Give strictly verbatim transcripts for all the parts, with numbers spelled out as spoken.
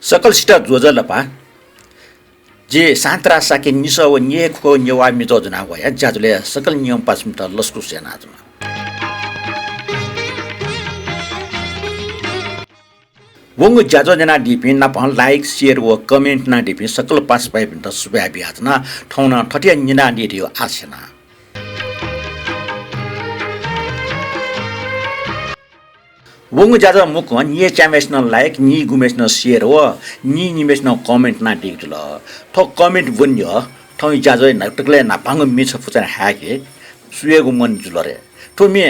सकलसित ज्वजलपा। जि शान्तराज शाक्य निसः व निय् खुखो नेवाः मिजं ज्वनाः वया ज्याझ्वलय् सकल नियम पासापिन्त लसकुस यानाच्वना। वंगु ज्याझ्वः न्यनादीपिं नापं like, share व comment यानादीपिं सकल पासापिन्त सुभाय् बियाच्वना। थौं नं थथे हे न्यनादी धइगु आशा याना। वंगु ज्याझ्वः मुक्कं निय् च्याम्हय्सिनं like, निगूम्हय्सिनं share व निनिम्हय्सिनं comment यानादीगु जुल। थ्व comment ब्वनेगु थौं ज्याझ्वः न्हापांगु म्ये छपु च्वने हाय्के स्वयेगु मन जुल रे। थ्व म्ये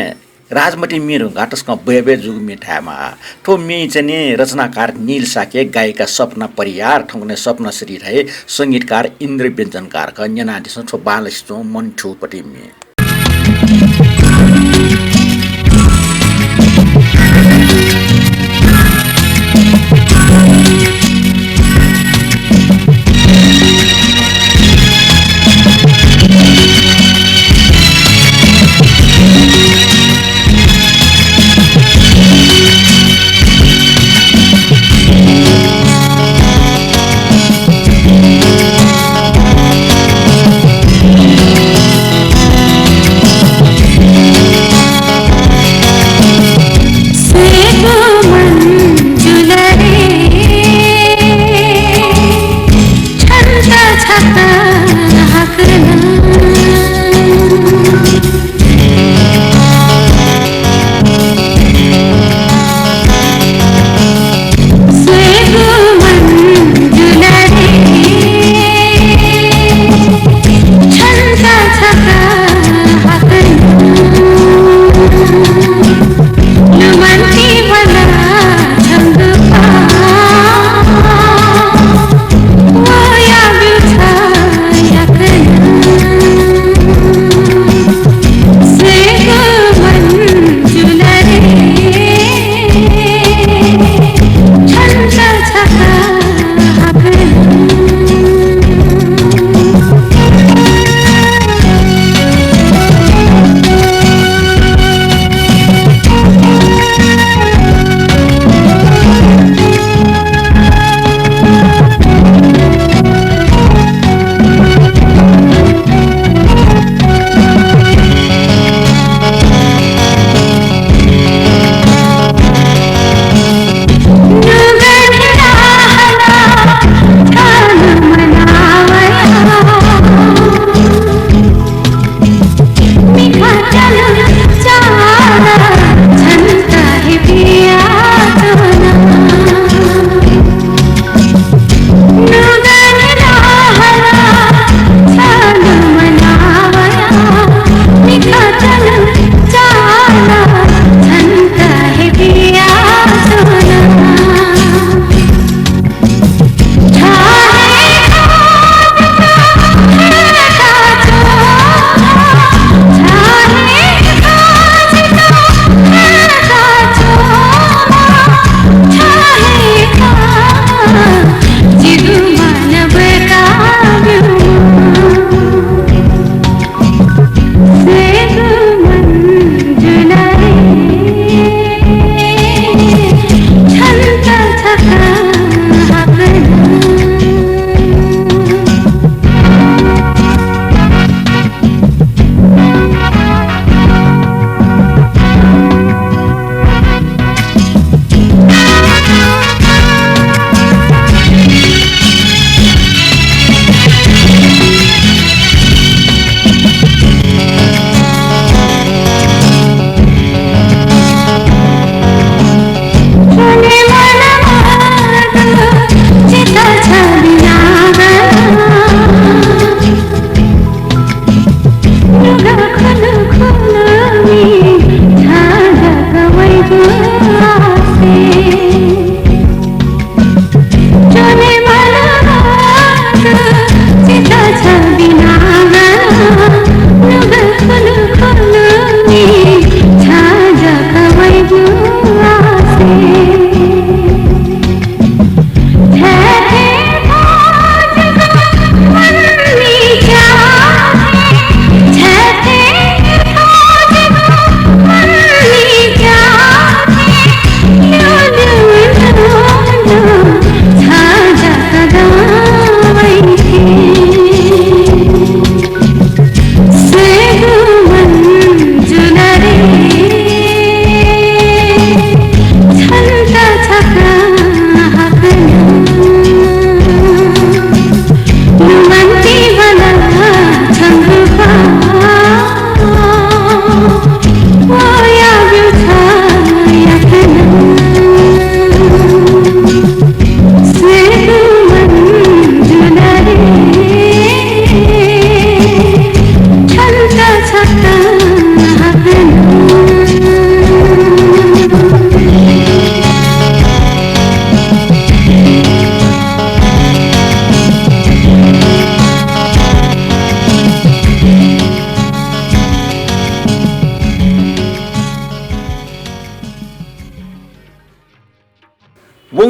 राजमति म्ये धुंकाः तसकं बय्बय् जूगु म्ये धायेमाः। थ्व म्ये चाहिँ नि रचनाकार नील शाक्य, गायिका सपना परियार, थौंकन्हय् सपना श्री धाइ, संगीतकार इन्द्र व्यञ्जनकार खः। न्यनादिसँ थ्व बांलासे च्वंगु मन थ्यूपति म्ये।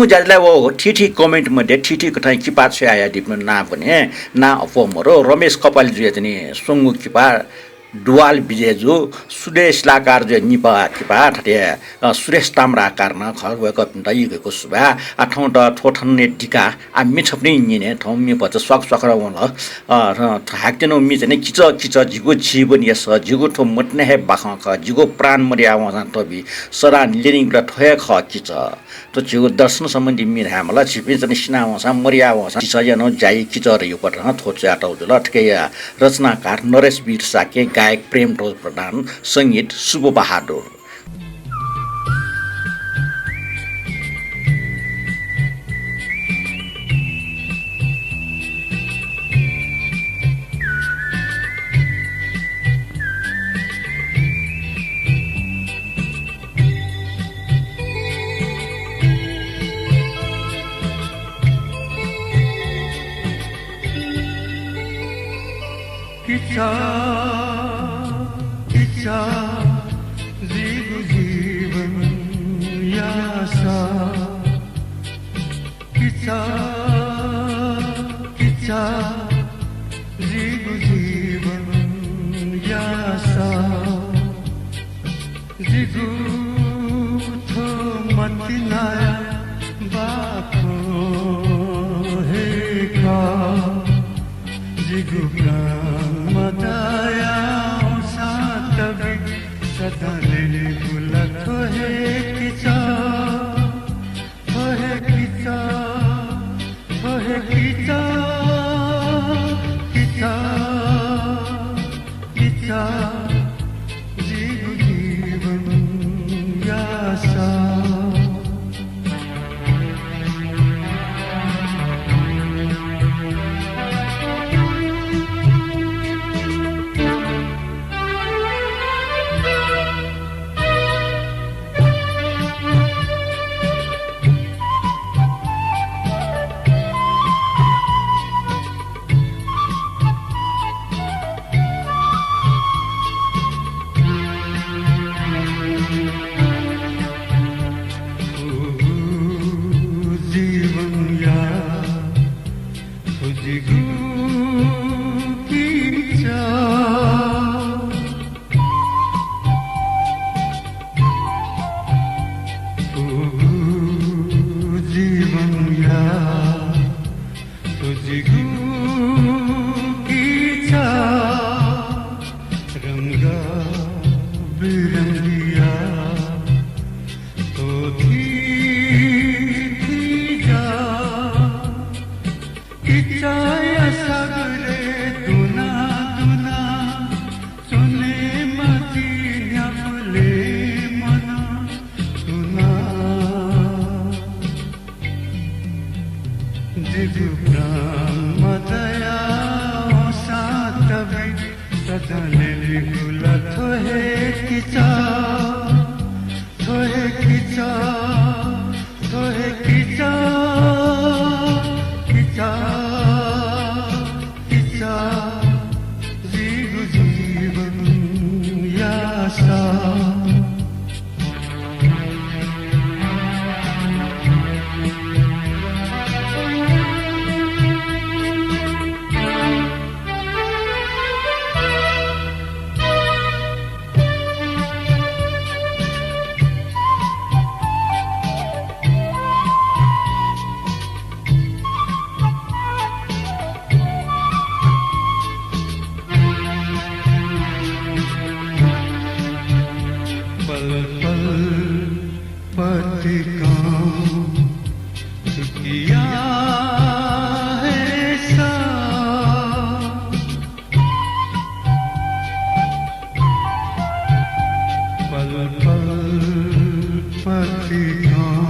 ज्याझ्वलय् व थीथी comment मध्ये थीथी कथं किपा छ्वयाहयादीपिनि नां वने, नां अप्वः मरु। रमेश कपाली जुया चाहिँ नि स्वंगू किपा, डुवाल विजय जु, सुदेश शिलाकार जुया निपा किपा, थथे, अ, सुरेश ताम्राकार नं खः, वय्कःपिन्त यक्व यक्व सुभाय्। आ, थौंत थ्व थन हे दिका, आ, मि छपनि न्यने, थौं मि भचा स्वाख स्वाख नं वल। अ, र हाकतिनि मि चाहिँ नि किचः किचः, जिगु जीवनया सः, जिगु थ्व मतिना हे बाखं खः, जिगु प्राण मदया वंसां त्वबी, सदां ल्यनीगु ला थ्व हे खः किचः। थ्व झीगु दर्शन सम्बन्धी मि धायेमाल, झीपिं चाहिँ नि सिना वंसां, मदया वंसां, किचःया नं ज्या याइ, किचः धइगु पटं थ्व च्वयातःगु जुल। थुकिया रचनाकार नरेश वीर शाक्य, गायक प्रेमध्वज प्रधान, संगीत शुभ बहादुर। किचा, किचा, जिगु जीवनया सः। किचा, किचा, जिगु जीवनया सः। जिगु थ्व मतिनाया बाखं हे खः। जिगु प्राण मदया वंसां त्वबी, सदां ल्यनीगु ला थ्व हे किचा। थ्व हे किचा, थ्व हे किचा, किचा, किचा, जिगु जीवनया सः। जीवनया थ्व जिगु किचा। थ्व जीवनया थ्व जिगु किचा। रंग बिरंगिया थ्व थीथी ज्या। किचाया सागरय् दुना दुना च्वने मछि न्ह्याबलें मन दुना। जिगु प्राण मदया वंसां त्वबी, सदां ल्यनीगु ला थ्व हे किचा। थ्व हे किचा, थ्व हे किचा, किचा, किचा, जिगु जीवनया सः। पल पल पथिकं थुकिया हे सः। पल पल पथिकं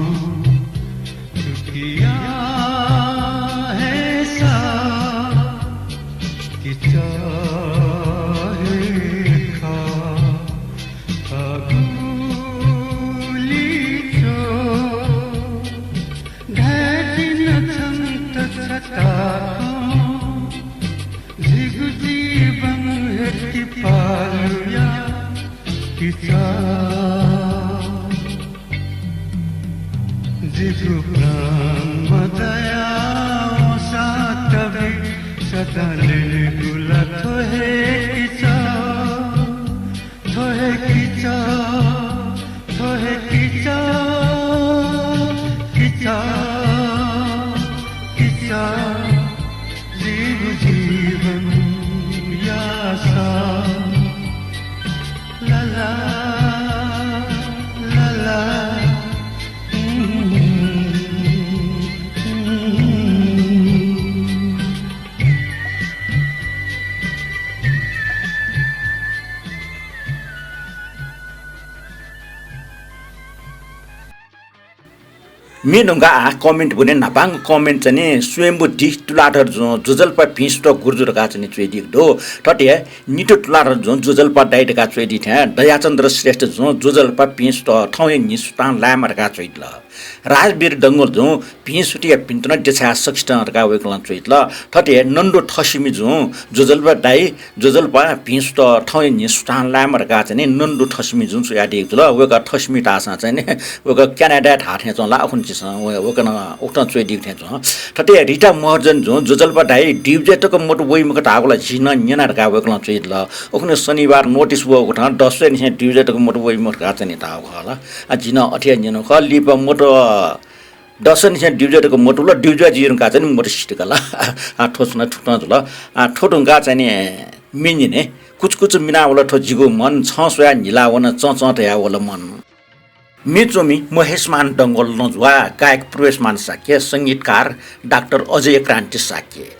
थुकिया हे सः। किचा हे खः थःगु लिच्वः। धाये जिं छन्त छता खँ, जिगु जीवन हे किपालुया किचा। जिगु प्राणमा दया वंसां तबि सदां लिलिगु ला थ्व हे किचा, थ्व हे किचा, थ्व हे किचा, किचा, किचा, जिगु जीवनया आशा। ला ला, ला ला। म्ये धुंकाः comment ब्वने। न्हापांगु comment चाहिँ नि स्वयम्भू दि तुलाधर जुं ज्वजलपा भिं सुत गुर्जु धकाः चाहिँ नि च्वयादीगु दु। थथे नितु तुलाधर जुं ज्वजलपा दाइ धकाः च्वयादी थें दयाचन्द्र श्रेष्ठ जुं ज्वजलपा भिं सुत थौं हे न्हि सुतां लायेमा धकाः च्वयादिल। राजवीर डंगोल जुं भिं सुतया भिंतुना देछाया सकसितं धकाः वय्कलं च्वयादिल। थथे नन्दु थसिमि जुं ज्वजलपा दाइ ज्वजलपा भिं सुत थौं हे न्हि सुतां लायेमा धकाः चाहिँ नि नन्दु थसिमि जुं च्वयादीगु जुल। वय्कः थसिमि धाःसां चाहिँ नि वय्कः क्यानाडाय् धाः थें च्वं ला, अखुन्हु झीसं वय्कलं उकथं च्वयादीगु थें च्वं। थथे रिता महर्जन जुं ज्वजलपा दाइ दुई बजे तक मत वइ मखु धाःगु ला झी नं न्यना धकाः वय्कलं च्वयादिल। उखुन्हु शनिबार notice वःगु थें दस बजेनिसें दुई बजे तक मत वइ मखु धकाः चाहिँ नि धाःगु खः ला। आ, झी नं अथे हे न्यनागु खः। लिपा मत दसनिसें दुई बजे तक मत वल, दुई बजे जुइ धुंकाः चाहिँ नि मत सिधुंकल। आ, थ्व छु नं थुकथं जुल। आ, थ्व धुंकाः चाहिँ नि म्ये न्यने। कुचकुच मिनावल थ्व जिगु मन, छं स्वयाः न्हिलावन चंचं धयावल मन। म्ये च्वमि महेशमान डंगोल लँज्वाः, गायक प्रवेशमान शाक्य, संगीतकार डाक्टर अजय क्रान्ति शाक्य।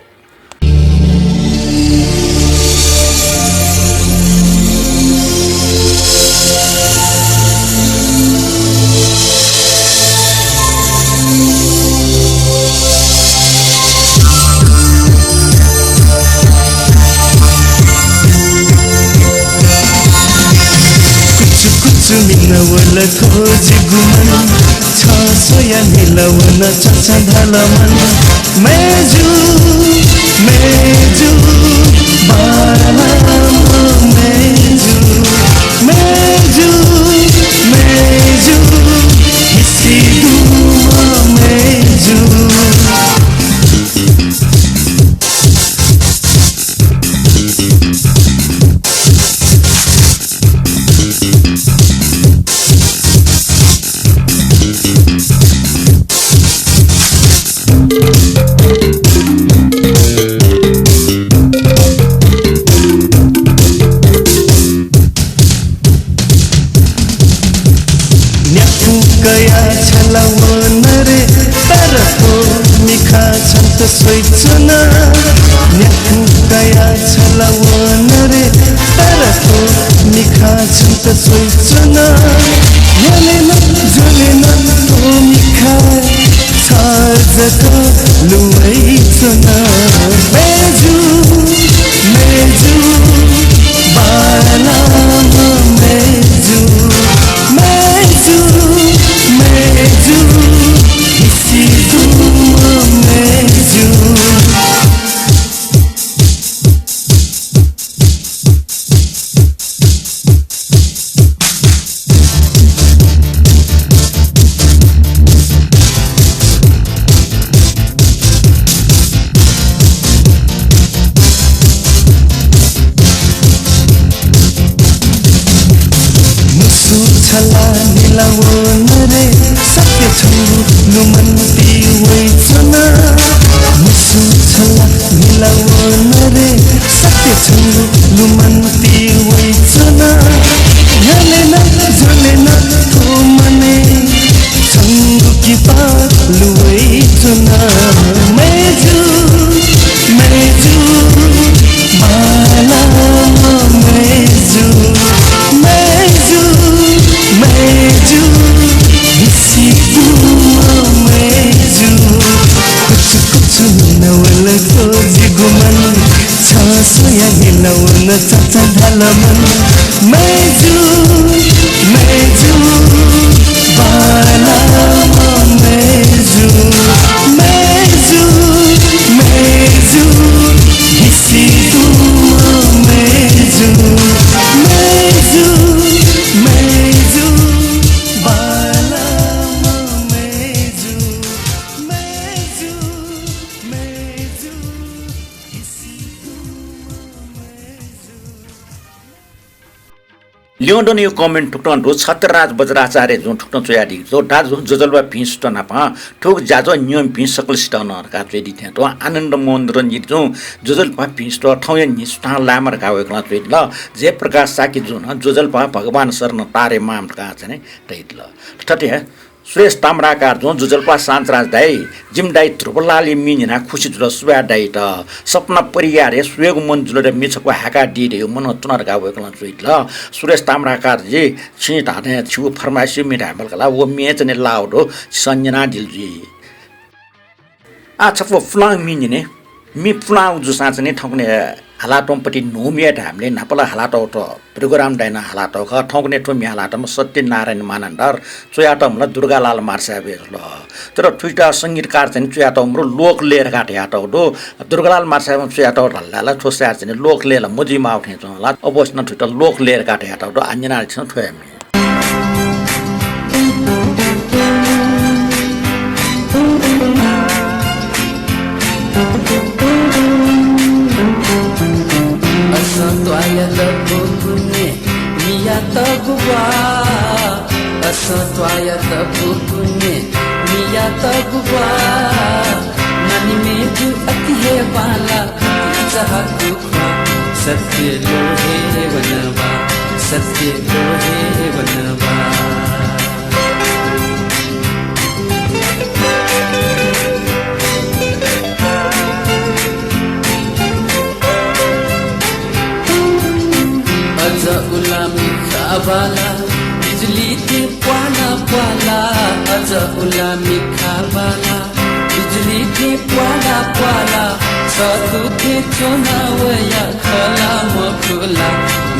कुचु कुचु मिनावल थ्व जिगु मन, छं स्वयाः न्हिलावन चंचं धाल मन। मय्जु, मय्जु, बांलाःम्ह मय्जु, मय्जु, मय्जु, हिसि दुम्ह मय्जु। न्यापु कयाः छ्याला वन रे, तर थ्व मिखां छन्त स्वइच्वना। न्यापु कयाः छ्याला वन रे, तर थ्व मिखां छन्त स्वइच्वना। न्ह्यःने नं ज्वलय् नं थ्व मिखाय् छ जक लुमय् च्वना। मय्जु, मय्जु, बांलाःम्ह मय्जु, मय्जु, मय्जु, हिसि दुम्ह मय्जु। मुसु छ्याला न्हिलावन रे, सत्य छंगु लुमन्ति वइच्वना। मुसु छ्याला न्हिलावन रे, सत्य छंगु लुमन्ति वइच्वना। न्ह्यःने नं ज्वलय् नं थ्व मनय् छंगु किपा लुमय् च्वना। मय्जु, मय्जु, बांलाःम्ह मय्जु, मय्जु, मय्जु, हिसि दुम्ह मय्जु। कुचु कुचु मिनावल थ्व जिगु मन, छं स्वयाः न्हिलावन चंचं धाल मन। मय्जु, मय्जु, बांलाःम्ह मय्जु, मय्जु, मय्जु, हिसि दुम्ह मय्जु, मय्जु, मय्जु, बांलाःम्ह मय्जु। ल्यं दनियो comment थुकथं दु, छत्रराज वज्राचार्य जुं थुकथं च्वयादी दु, दाजु ज्वजलपा भिं सुथ नाप थुगु ज्याझ्वः न्यंपिं सकलसित नं धकाः च्वयादी थें तुं आनन्द मोहन रंजित जुं ज्वजलपा भिं सुथ थौंया न्हि सुथां लायेमा धकाः वय्कलं च्वयादिल। जयप्रकाश शाक्य जुं नं ज्वजलपा भगवान शरण तारे माम धकाः चाहिँ धयादिल। थथे सुरेश ताम्राकार जुं ज्वजलपा शान्तराज दाइ, जिमि दाइ ध्रुवलालया म्ये न्यनाः खुसी जुल, सुभाय् दाइत। सपना परियारया स्वयेगु मन जुल रे, म्ये छकू हाय्कादी धयागु मनं च्वन धकाः वय्कलं च्वयादिल। सुरेश ताम्राकार जी, छिं धाःथें छिगु फरमाइशी म्ये धायेमाल का ला, व म्ये चाहिँ लाःगु दु, छिसं न्यनादिल जुइ। आः छपु पुलांगु म्ये न्यने। म्ये पुलांगु जूसां चाहिँ थौंकन्हय् हालातःगु पति न्हूम्ये धायेमालि न्हापा ला हालातःगु थ्व प्रोग्राम दाइनं हालातःगु खः। थौंकन्हय् थ्व म्ये हालातःम्ह सत्यनारायण मानन्धर, च्वयातःम्ह ला दुर्गालाल मार्साय् जुल। तर थुइत संगीतकार चाहिँ च्वयातःम्ह ला लोकलय धकाः धयातःगु दु। दुर्गालाल मार्साय् च्वयातःगु धाल धाःसा ला थ्व सायद चाहिँ लोकलय ला मजुइमाःगु थें च्वं ला। अवश्य नं थुइत लोकलय धकाः धयातःगु दु। आः न्यनादिसँ थ्व हे म्ये। असं त्वाःयात बुकुन्ये मियातःगु वा। असं त्वाःयात बुकुन्ये मियातःगु वा। नानी मय्जु अति हे बांला, इचाहाकु ख्वाः। सत्य ल्वःहे वनवा, सत्य ल्वःहे वनवा। अझ उला मिखा बाला, बिजुली थें प्वाला प्वाला। अझ उला मिखा बाला, बिजुली थें प्वाला प्वाला। सतु थें च्वना वया खला मखुला,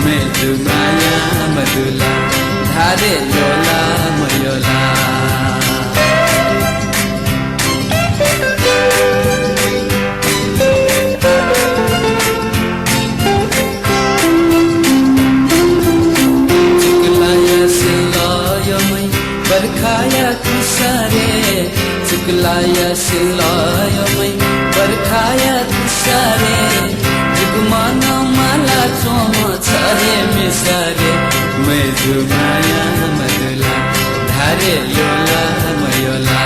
मय्जु माया मदुला, धारे ल्वला मयला। छुकलाया सिल्लयमय् बर्खाया कुसारे, छुकलाया सिल्लयमय् बर्खाया कुसारे, जुगुमनं माला च्वंम्ह छ हे मिसारे, मय्जु माया मदुला, धारे ल्वला मयला।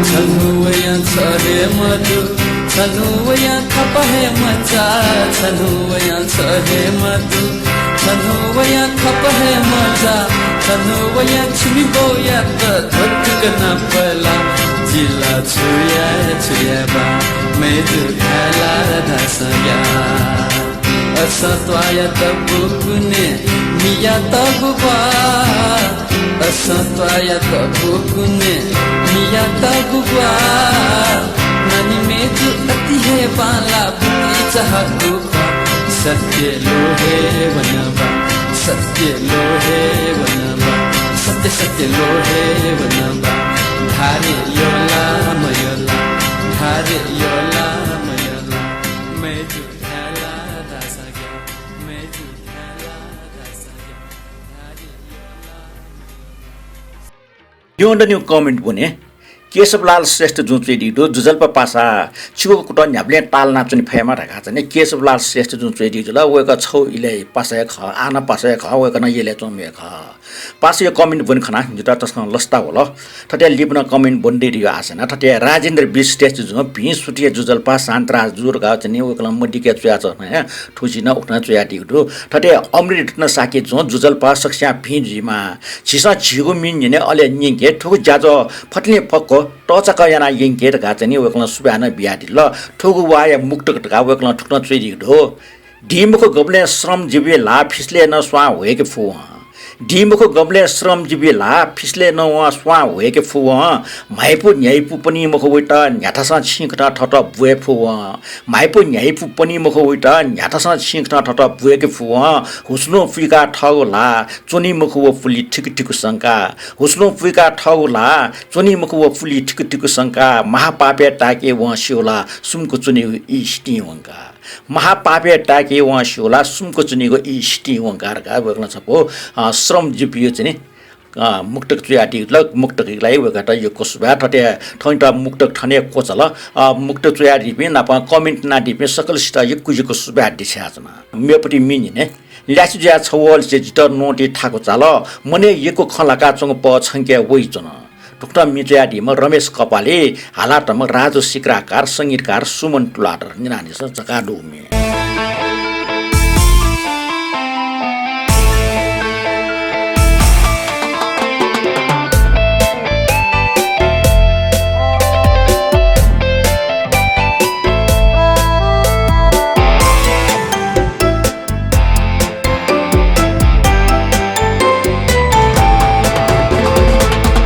छन्हु वयां छ हे मदु, छन्हु वयां खपा हे मचा, छन्हु वयां छ हे मदु, छन्हु वयां खपा हे मचा, छन्हु वयां छिमि बौयात ध्वतुक नापला, जिला छुया छुया बा, मय्जु खायला धासया। असं त्वाःयात बुकुन्ये मियातःगु वा। असं त्वाःयात बुकुन्ये मियातःगु वा। नानी मय्जु अति हे बांला, बुकु इचाहाकु ख्वाः। सत्य ल्वःहे वनवा, सत्य ल्वःहे वनवा, सत्य सत्य ल्वःहे वनवा। धारे ल्वला मयला, धारे ल्वला मयला। मय्जु ल्यं दनियो comment ब्वने। केशवलाल श्रेष्ठ जुं च्वयादीगु दु, ज्वजलपा पासा छिगु कुतः न्ह्याबलें ताःलानाच्वने फयेमा धकाः चाहिँ केशवलाल श्रेष्ठ जुं च्वयादीगु जुल। वय्कः छगू इलय् पासा हे खः, आः नं पासा हे खः, वय्कः नं यलय् च्वंम्ह हे खः। पासाया comment ब्वने खनाः जितः तसकं लसता वल। थथे लिपा नं comment ब्वने दइ धइगु आशा याना। थथे राजेन्द्र विश्रेष्ठ जुं भिं सुथय् ज्वजलपा शान्तराज जु धकाः चाहिँ वय्कलं मदिके च्वयाच्वंम्ह हे थुसी नं उखुन्हु च्वयादीगु दु। थथे अमृतरत्न शाक्य जुं ज्वजलपा सकसियां भिं जुइमा। झीसं झीगु म्ये न्यने अले न्यंके, थुगु ज्याझ्वः फतिलिं फक्व तःचाकः यानाः यंके धकाः चाहिँ वय्कलं सुभाय् नं बियादिल। थुगु वाःया मुक्तक धकाः वय्कलं थुकथं च्वयादीगु दु। दीमखु गबलें श्रमजीवी ला फिसलय् नं स्वां ह्वय्के फुवं। दीमखु गबलें श्रमजीवी ला फिसलय् नं वं स्वां ह्वय्के फुवं। म्हाइपु न्ह्याइपु पनी मखु वइत न्ह्याथासं छिं कथं थःत ब्वये फुवं। म्हाइपु न्ह्याइपु पनी मखु वइत न्ह्याथासं छिं कथं थःत ब्वय्के फुवं। हुसलुं पुइकाः थःगु ल्हाः च्वनी मखु व पुलि थिकु थिकु संका। हुसलुं पुइकाः थःगु ल्हाः च्वनी मखु व पुलि थिकु थिकु संका। महापापय् ताय्के वं स्यू ला सुम्क च्वनीगु ई सितिं वंका। महापापय् ताय्के वं स्यू ला सुम्क च्वनीगु ई सितिं वंका धकाः वय्कलं छपु, अ, श्रमजीवीया चाहिँ नि अ, मुक्तक च्वयादीगु ल, मुक्तकय् वय्कःयात यक्व सुभाय्। थथे थौंयात मुक्तक थन हे क्वचाल। अ, मुक्तक च्वयादीपिं नाप comment यानादीपिं सकलसित यक्व यक्व सुभाय् देछानाच्वना। मेपति मि न्हिनय् ल्यासे जुया छवलिसे जितः न्वंति थाकु चाल, मनय् यक्व खँ ल्हाकाच्वंगु पहः छंके वइच्वन। थुकथं मि च्वयादीम्ह रमेश कपालया हालातःम्ह राजु सिक्राकार, संगीतकार सुमन तुलाधर न्यनादिसँ। जकाः दु मि।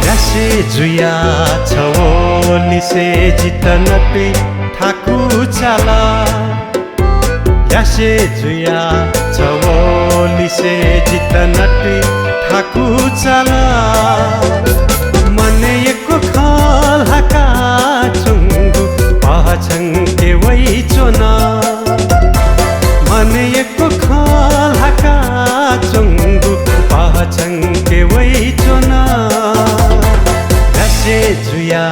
ल्यासे जुया छवलिसे जितः नतुइ थाकु चाल। ल्यासे जुया छवलिसे जितः नतुइ थाकु चाल। मनय् यक्व खँ ल्हाकाच्वंगु पहः छंके वइच्वन। मनय् यक्व खँ ल्हाकाच्वंगु पहः छंके वइच्वन। ल्यासे जुया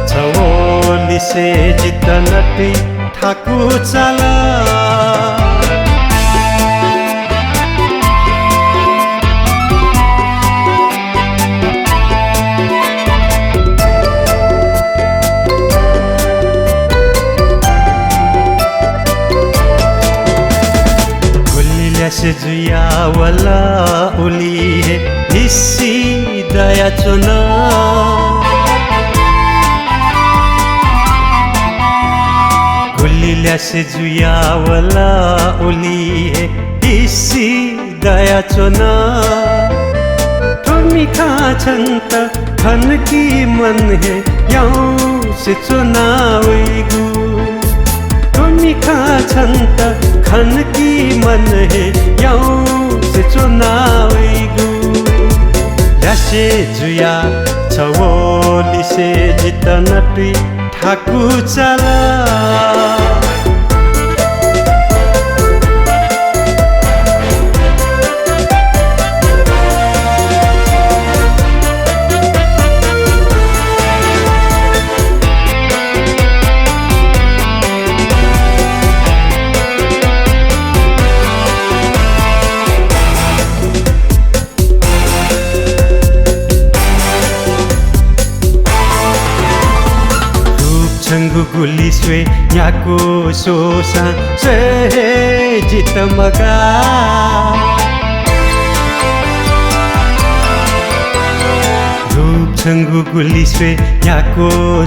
छवलिसे जितः नतुइ थाकु चाल। गुलि ल्यासे जुया वल उलि हे निसि दयाच्वन। गुलि ल्यासे जुया वल उलि हे निसि दयाच्वन। थ्व मिखां छन्त खनकि मन हे याउँसे च्वना वइगु। थ्व मिखां छन्त खनकि मन हे याउँसे च्वना वइगु। ल्यासे जुया छवलिसे जितः नतुइ थाकु चाल। रूप छंगु गुलि स्वये न्ह्याक्व स्वःसां स्वये हे जितः मगाः। रूप छंगु गुलि स्वये न्ह्याक्व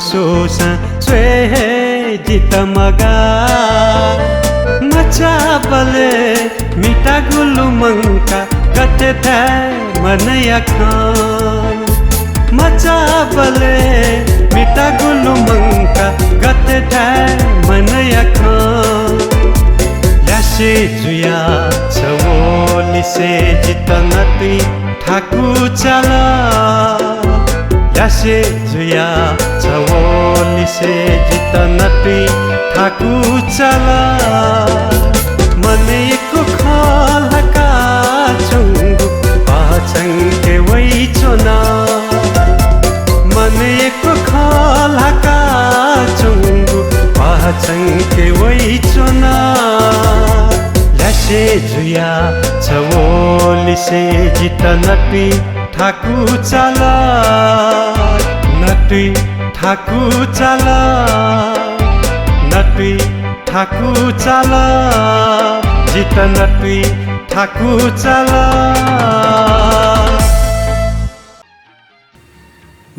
स्वःसां स्वये हे जितः मगाः। मचाबलय् मितागु लुमंकाः गथे धाये मनया खँ। मचाबलय् मितागु लुमंकाः गथे धाये मनया खँ। ल्यासे जुया छवलिसे जितः नतुइ थाकु चाल। ल्यासे जुया छवलिसे जितः नतुइ थाकु चाल। मनय् यक्व खँ ल्हाकाच्वंगु पहः छंके वइच्वन। मनय् यक्व खँ ल्हाकाच्वंगु पहः छंके वइच्वन। ल्यासे जुया छवलिसे जितः नतुइ थाकु चाल। नतुइ थाकु चाल। नतुइ थाकु चाल। जितः नतुइ थाकु चाल।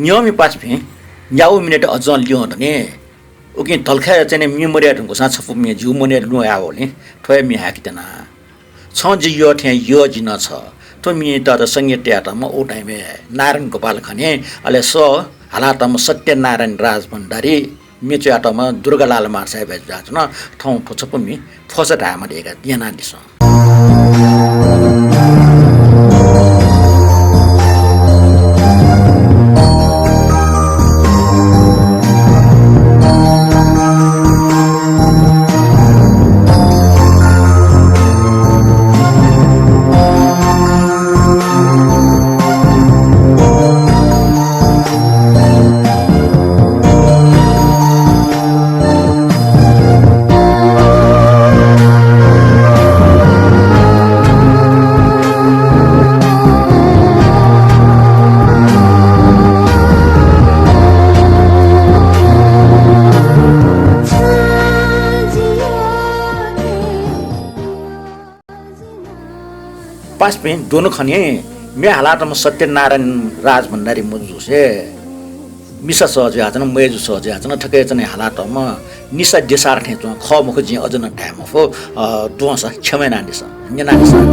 न्यंपिं पासापिं, न्यागू मिनेट अझं ल्यं दनि। उकिं धल्खाय् च्वने म्ये मदये धुंकूसां छपु म्ये जिगु मनय् लुँ वयावल नि। थ्व हे म्ये हाय्‌के त्यना। छं जि यः थें यः जि नं छ। थ्व म्येयात संगीत तयातःम्ह उ time-य् नारायण गोपाल खनी, अले सः हालातःम्ह सत्यनारायण राजभण्डारी, म्ये च्वयातःम्ह दुर्गालाल मार्साया भाय् जुयाच्वन। थौं थ्व छपु म्ये फसा धायेमा दयेका यानादिसँ। पासापिं, दुनु खनि म्ये हालातःम्ह सत्यनारायण राजभण्डारी मजूसे मिसा सः जुयाच्वन, मय्जु सः जुयाच्वन, थुकियाच्वने हालातःम्ह निसा देसार थें च्वं, खः मखु, जिं अझ नं धाये मफु। अ, द्वंसा क्षमा यानादिसँ, न्यनादिसँ।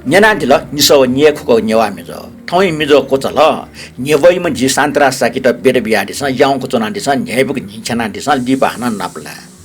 न्यनादिल निसः व न्यय्खुक नेवाः म्हिगः। थौंया मिजः क्वचाल, न्ह्यब्वइम्ह जि शान्तराज शाक्ययात बेदा बियादिसँ, याउँक च्वनादिसँ, न्ह्याइपुक न्हिं छ्यानादिसँ, लिपा हानं नापलाये।